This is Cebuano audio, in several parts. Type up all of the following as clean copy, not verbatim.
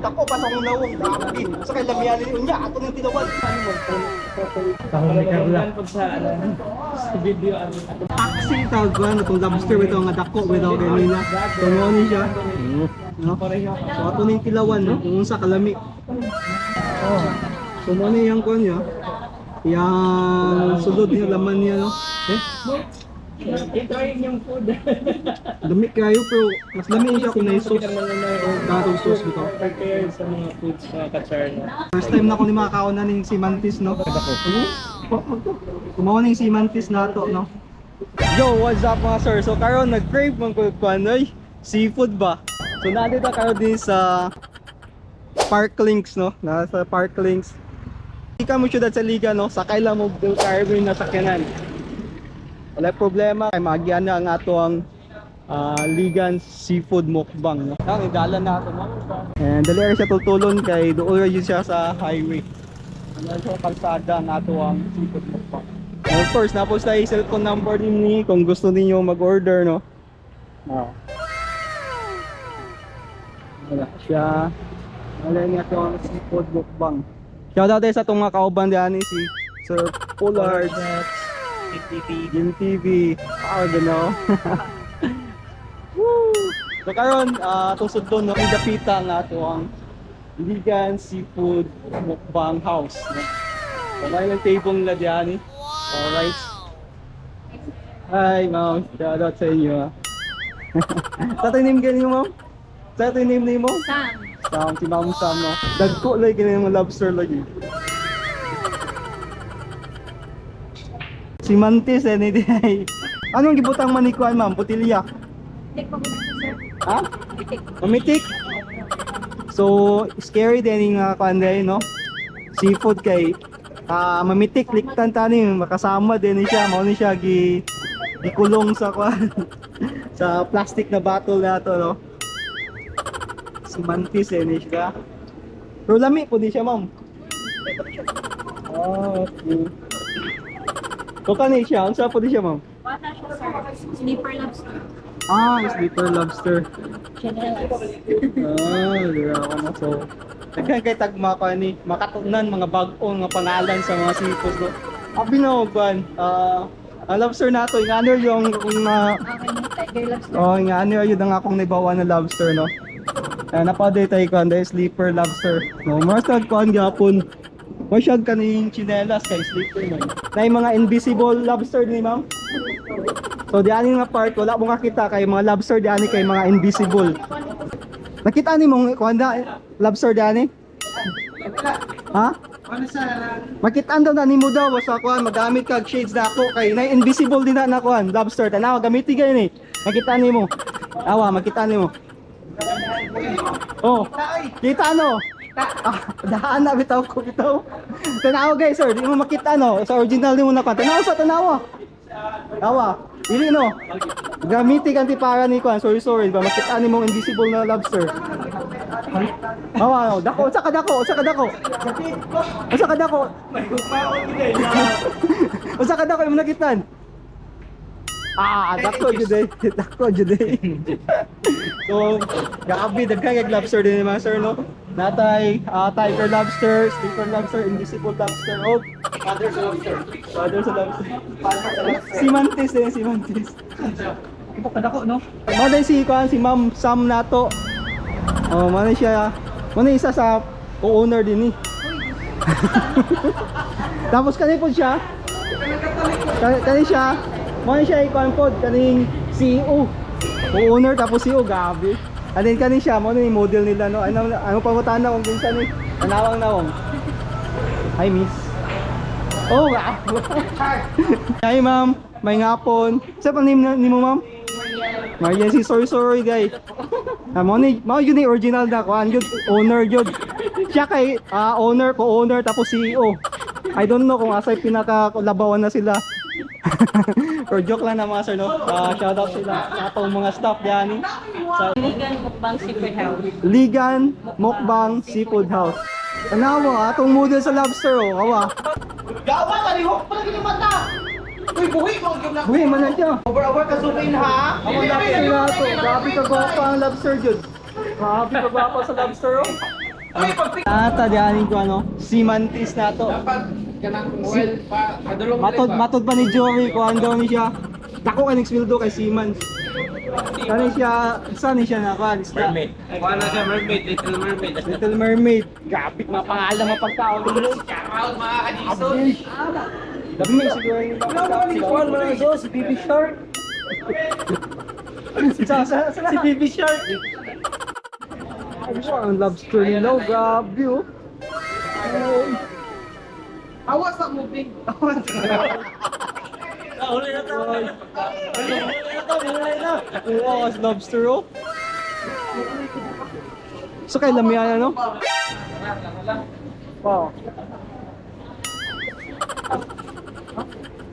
Dako pa sa akong nawong, grabe. Sa kay lamian ni unya ato ning tilawan. Tahong ni Carla. Pag sa, ano, sa video, ano. Taxi tawag ko ano itong lobster bitaw nga dako bitaw ganina. So mo ni siya. No? So ato ning tilawan, no, kung unsa kalami. Oh. So mo ni yang kuan niya. Yang sulod niya laman niya, no. Eh, I-try yung food. lami kayo pero mas lami siya kung na sauce. Gatong sauce bitaw. Prepare sa mga foods, mga kacharno. First time na ko ni makakaon na ning si Mantis, no. Kumaon ning si Mantis na to, no. Yo, what's up, mga sir? So karon nag-crave man ko kuan oy, seafood ba? So nandito karon din sa Park Links, no? Nasa Park Links. Ika mo syudad sa liga, no? Sakay lang mo Del Carmen na sakyanan. Wala problema kay maagian na ang ato ang Ligan Seafood Mukbang, no? Nang idala na ato, no? And dali ra siya tultulon kay dool ra yun siya sa highway. Ano sa kalsada ang ato ang seafood mukbang. And of course, napos tayo yung cellphone number din ni kung gusto niyo mag-order, no? Oh. Wala siya. Wala niya ito ang seafood mukbang. Shout out tayo sa itong mga kauban diyan si Sir Pollard, TV. Jim TV, ah, gano. Woo! So karon, itong sudlon, no, idapita nga ato ang Ligan Seafood Mukbang House. No? So, may lang table nila diyan eh. Alright. Hi, ma'am. Shout out sa inyo. Ah. Sa ato yung name ganyan, ma'am? Sa ato yung name name mo? Sam. Sam, si Ma'am Sam, no? Dagko like ganyan yung lobster lagi. Si Mantis, eh, ni Day. Anong gibutang manikuan, ma'am? Putilya. Tik pa muna, sir. Ha? Tik. Mamitik. So, scary din yung kuan day, no? Seafood kay mamitik liktan tani makasama din ni siya, mao ni siya gi gikulong sa kuan sa plastic na bottle na to, no? Si Mantis eh ni siya. Pero lami po di siya, ma'am. Oh, okay. So kani siya, unsa po di siya, ma'am? Wala siya, sir. Sleeper lobster. Ah, sleeper lobster. Chinelas. Ah, dira ako na. So, daghan kay tagma ka ni makatunan mga bag-o nga pangalan sa mga seafoods, no. Abi na kuan. Ang lobster nato, yung ano yung kung na Okay, tiger lobster. oh, yung ano yun ang akong nabawa na lobster, no. Napaday tayo kuan dahil sleeper lobster. No, mas kuan gyapon. Mo siya kaning chinelas kay sleeper man. Na yung mga invisible lobster ni ma'am. So diani nga part wala mo kakita kay mga lobster diani kay mga invisible. Nakita ni mong kuan na lobster diani? Ha? Makita daw na nimo daw basta kuan magamit kag shades na ako kay na invisible din na na kuan lobster tanawa gamiti gay ni. Makita nimo. Awa makita nimo. Oh, kita no. Ah, daan na bitaw ko bitaw. Tanawa guys sir, di mo makita no. Sa original di mo na kuan. Tanawa sa tanawa. Awa, dili no. Gamiti kan ti para ni kuan. Sorry, sorry ba makita nimo invisible na lobster. Awa, no. Dako, usa ka dako, usa ka dako. Usa ka dako. Usa ka dako imong nakitan. Ah, dako jud eh. Dako jud eh. So, grabe daghan kay lobster din mga sir, no. Natay tiger lobster, sleeper lobster, invisible lobster, oh, Father sa lobster. father sa lobster. Father sa lobster. Si Mantis eh, si Mantis. Ito kadako, no? Mao din si kuan si Ma'am Sam nato. Oh, mao na siya. Mao na isa sa co-owner din ni. Tapos kani po siya. Kani siya. Mao na siya ikuan pod kaning CEO. Co-owner tapos CEO, gabi. And then kani siya, mao na yung model nila, no. Ano ano pangutan na kung kinsa ni? Tanawang nawong. Hi, miss. Oh, wow. Hi, ma'am. May ngapon. Sa pa name na nimo, ma'am? Maria si sorry sorry guy. Ah, mo ni mao yun ni original na kuan yun owner yun. Siya kay owner, co-owner tapos CEO. I don't know kung asay pinaka labawan na sila. Pero joke lang na mga sir, no. Shout out sila sa atong mga staff diyan sa Ligan Mukbang Seafood House. Ligan Mukbang Seafood House. Tanawa atong model sa lobster oh, awa. Gawa ka lihok pa lagi ni mata. Uy, buhi mo ang na. Buhi man na siya. Over over ka zoom in ha. Ang lobster na to. Grabe ka gwapa ang lobster jud. Grabe ka gwapa sa lobster oh. Uy, pag Ata dianin ko ano, seamantis na to. Dapat kanang well pa kadulong. Matod matod pa ni Joey kuan daw ni siya. Dako kay sweldo kay Seaman. Kani siya, saan ni siya na kuan? Isda. Mermaid. Wala siya mermaid, little mermaid. Little Mermaid. Grabe mga pangalan mga pagkaon. Shout out mga kadison. Dami siguro yung Kuan mo na so, si Baby Shark. Sa Si Baby Shark. Ay, ang lobster nila, oh, grabe oh. Oh. Awa sa moving. Huli na to. Huli na to, huli na. Wow, as lobster oh. So kay lamian ano? Wow.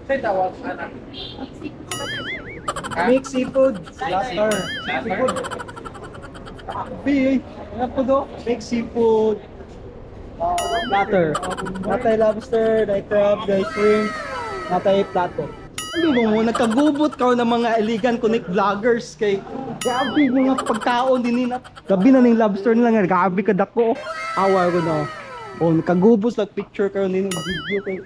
Say tawag anak. Mixed seafood. Lobster. Seafood. Grabe eh. Ano po do? Mixed seafood. Platter. Natay lobster, natay crab, natay shrimp, natay plato. Hindi mo mo, nagkagubot ka ng mga Iligan Connect vloggers kay grabe mga pagkaon din nila. Gabi na ning lobster nila nga, grabe ka dako. Awa ko na. Oh, nagkagubos nag picture karon din video kay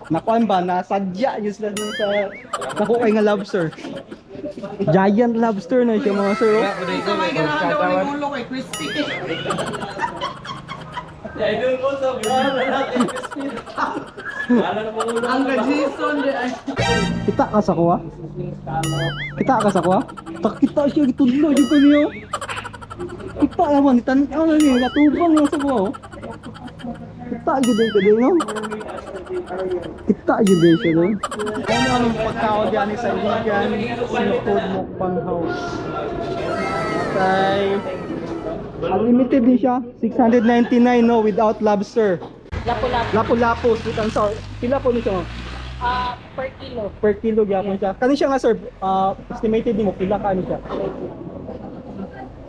nakuan ba nasadya yun sila dun sa dako kay nga lobster. Giant lobster na siya mga sir. Oh. Sa may ganahan daw ni ulo kay crispy. Idol mo sa wala natin. Wala na pang ulo. Ang gajison di ay. Kita ka sa kuha? Kita ka sa kuha? Tak kita siya gitudlo jud ko niyo. Kita naman tan-aw na niyo natubang lang sa kuha. Oh. Kita jud ko niyo. Kita jud siya no. Ano ang pagkaon diyan sa Iligan Seafood Mukbang House. Tay unlimited din siya, 699 no without lobster. Lapu-lapu. Lapu-lapu, sweet and sour. Pila po nito? Ah, per kilo. Per kilo gyapon siya. Kani siya nga sir, estimated nimo pila ka ano siya?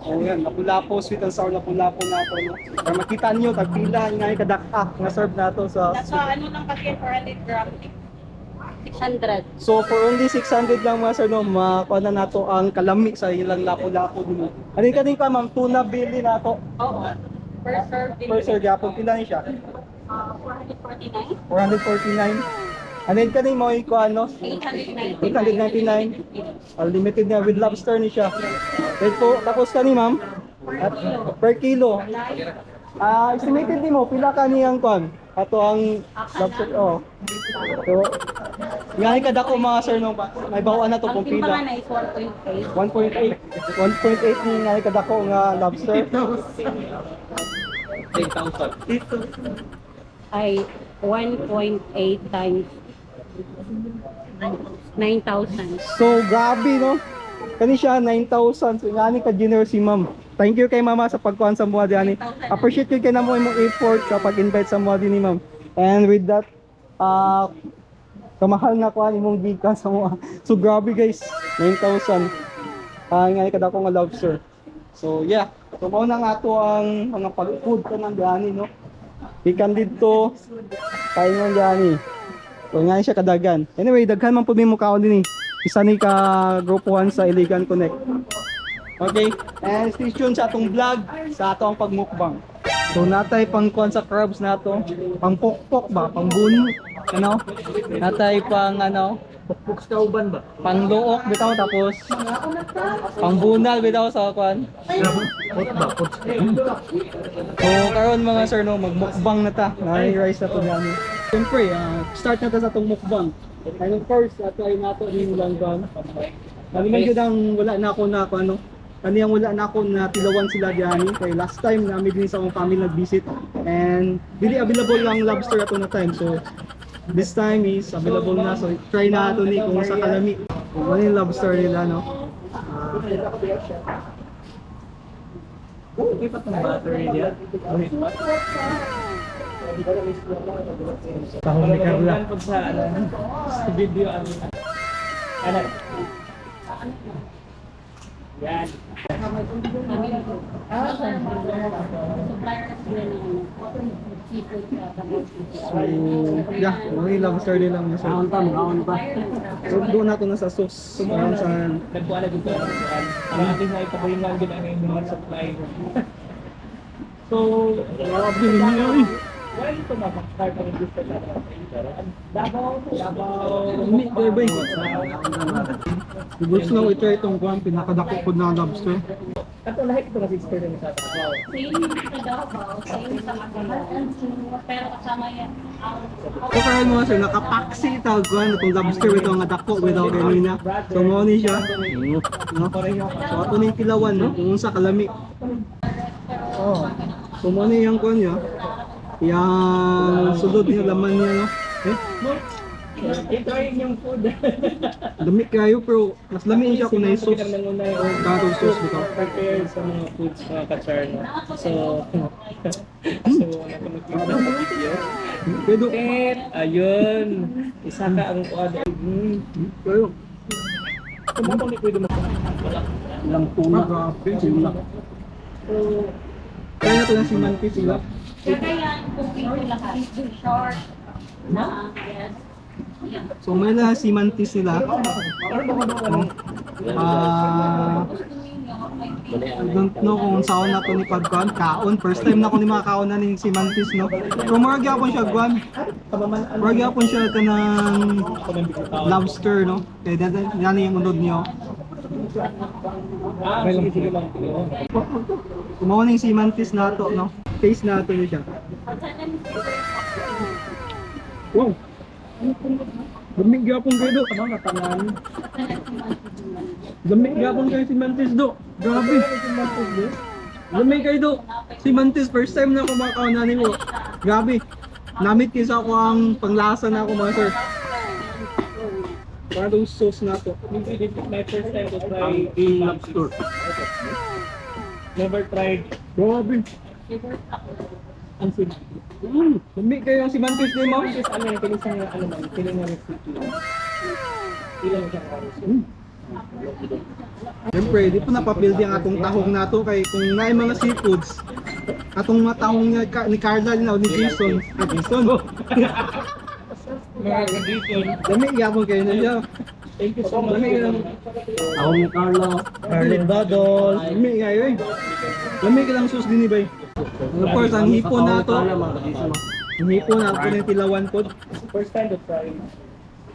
Oh yan, lapu-lapu, sweet and sour lapu-lapu nato no. Para makita niyo tag pila nga kadaka nga serve nato sa Nasa ano lang kasi 400 gram. 600. So for only 600 lang mga sir no, makuha na nato ang kalami sa ilang lapu-lapu dino. Ano kaning pa ma'am, tuna belly nato Oo. Per serve din. per sir gyapon pila ni siya? Ah, 449. 449. Ano yun kaning mo iko ano? 899. 899. Unlimited na with lobster ni siya. Then po, tapos kani ma'am? Per kilo. Per kilo. Ah, estimated nimo pila ka niyang kwan? Ato ang lobster oh. So, ngani kada ko mga sir no, may bawaan na to Ang kung timbangan pila. na is 1.8. 1.8. 1.8 ni ngani kada ko nga lobster. 10,000. Ay 1.8 times 9,000. So, grabe no. Kani siya 9,000. So, ngani ka generous si ma'am. Thank you kay mama sa pagkuhan sa mga diani. Appreciate ko kay namo imong effort sa pag-invite sa mga dinhi ma'am. And with that, kamahal na kuan imong gikan sa mga. So grabe guys, 9,000. Ah, ngani kada ko nga lobster. So yeah, so mao na nga to ang mga pag-food kanang diani no. Ikan didto, kain man diani. So nga siya kadagan. Anyway, daghan man pud mi mukaon din eh. Isa ni ka grupuhan sa Iligan Connect. Okay, and stay tuned sa atong vlog, sa atong pagmukbang. So natay pang kuan sa crabs nato, pang pokpok ba, pang bun, ano? Natay pang ano, Pukpuk sa uban ba? pang luok bitaw tapos pang bunal bitaw sa kuan. Put ba? Put. So karon mga sir no, magmukbang na ta. Nay rice na to dyan. Siyempre, start na ta sa atong mukbang. And of course, ato ay nato ni langgan. Kani man gyud ang wala na ako na ako ano. Kani ang wala na ako na tilawan sila diyan kay last time namin din sa akong family nag-visit and dili available lang lobster ato na time. So this time is available na so try na ato ni kung sa kalami. Kung ano yung lobster nila no. Okay pa itong battery niya. Wait pa. Tahong ni Carla. Pag sa ano, sa video ano. Ano? Yan. Supplier sila ng ano, seafood sa Davao City. So, yeah, mga lobster nila mga sir. pa, makaon pa. So, doon nato na sa sauce. Sumuha Around sa na. Nagkuha na dito. Ang ating na ipakulingan din ang inyong mga supply. So, Grabe niya eh. when ito na mag-start ang business na Davao, Davao. Lami kayo ba eh? Gusto na ito itong kuwan, pinakadako po na lobster. Kato lahat ito kasi experience sa Davao. Same sa Davao, same sa Macau, pero kasama yan ang So karon mga sir, nakapaksi tawag kuwan itong lobster with nga dako without ganina. So mo ni siya. No? So ato ning tilawan no, kung unsa kalami. Oh. So mo ni yang kuwan niya. Yang sulod niya laman niya no. Eh, I-try yung food. lami kayo pero mas lami siya kung na sauce. Katong sauce bitaw. Prepared sa mga foods mga kachar, no? So, nakunod na sa video. Pero Eh, ayun. Isa ka ang kuan. Pero Kung ni pwede mo. Ilang tuna. Grabe. Tuna. Kaya na to ng simanti sila. Kaya kumpleto lahat. Short. Na, yes. Yeah. So may na simanti sila. No? Ah, Gusto ninyo, may I don't know kung saan na to ni Pagkuan. Kaon. First time na ko ni makakaon na ni Simantis, no? Pero murag gyapon siya, Guan. Murag gyapon siya kanang lobster, no? Kaya yan yung unod niyo. Ah, sige, sige lang. Kumawa na yung Simantis na to, no? Taste na to niya siya. Wow! Lamig gyapon kayo do. Lamig gyapon kayo si Mantis do. Grabe. Lamig kayo do. Si Mantis, first time na kumakaon na nimo. Grabe. Namit kisa ko ang panglasa na ako mga sir. Parang itong sauce na to. This is my first time to try Ang king lobster. Never tried Grabe. ang food. Lamig kayo ang si Mantis ni mo. This is ano yung kinisang ano man, kiling nga recipe. Ilan siyang karos. Siyempre, di po napapildi ang atong tahong nato kay kung naay mga seafoods, atong mga tahong ni, ni Carla ni, ni Jason. Ah, Jason. Mga kadito. Lami gyapon kayo na siya. Thank you so much. Lami kayo. Ako ni Carlo. Carlin Badol. Lami kayo eh. Lami ka lang sus din ni bay. Of course, ang hipo na to. Ang hipo na ato ng tilawan po. First time to try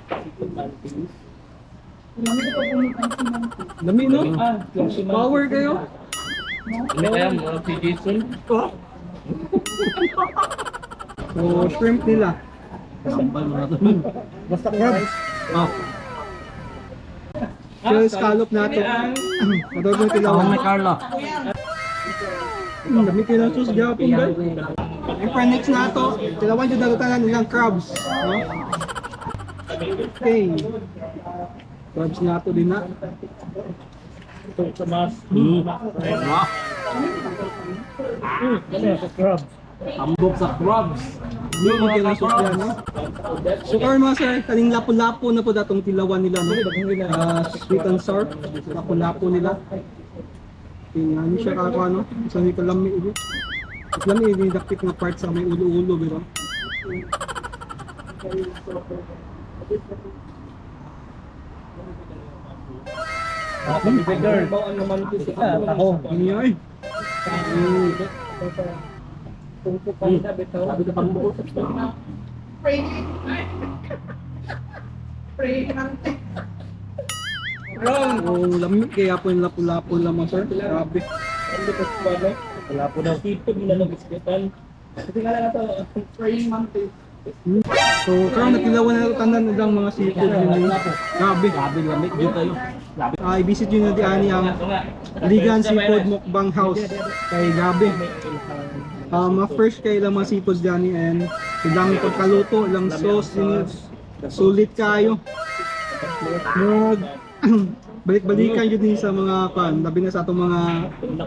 seafood mantis. Lami no? Ah, yung si mantis. Power kayo. Hindi kaya mga si Jason. Oh. So, shrimp nila. Sambal mo na to. Basta crabs. Oh. Shell scallop na to. Ini ang Ato ng Ako tilawan. ni Carlo. Lami kayo ng sus gyapon bay. And for next na to, tilawan jud nato tanan nilang crabs, no? Okay. Crabs na to din na. ito sa mas. Ah, Crab. Tambok sa crabs. Lami kayo ng sus yan, no? So karon mga sir, kaning lapu-lapu na po datong tilawan nila, no? Ah, sweet and sour, lapu-lapu nila. Tingnan niyo siya kako ano, sa may kalami ulo. Mas lami ini dakpit nga part sa may ulo-ulo, di ba? Girl. Ano mantis ah, Ako. Niya ay. Sabi ka tambok. Pray. Pray. Wrong. Oh, lami kaya po yung lapu-lapu lang mga sir. Grabe. Ano ko sa ano? Wala po daw. Seafood mo na lang biskutan. Kasi nga lang ito. Praying mantis. So, karon natilawan na tanan nilang mga seafood yun. Grabe. Grabe lamig dito tayo. Grabe. Ah, i-visit nyo na di ani ang Ligan Seafood Mukbang House. Kay grabe. Mga fresh kay ilang mga seafoods dyan and ilang pagkaluto, ilang sauce, yun, sulit kayo. Murag balik-balikan yun din sa mga pan, labi na sa atong mga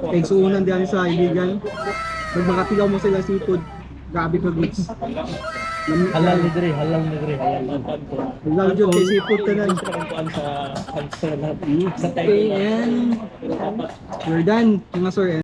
kaigsuunan diyan sa Iligan. Pag makatilaw mo sila seafood, grabe ka goods. Lami Halal ni Dre, halal ni Dre, halal. Halal jud kay seafood tanan. Sa Okay, and we're done mga sir.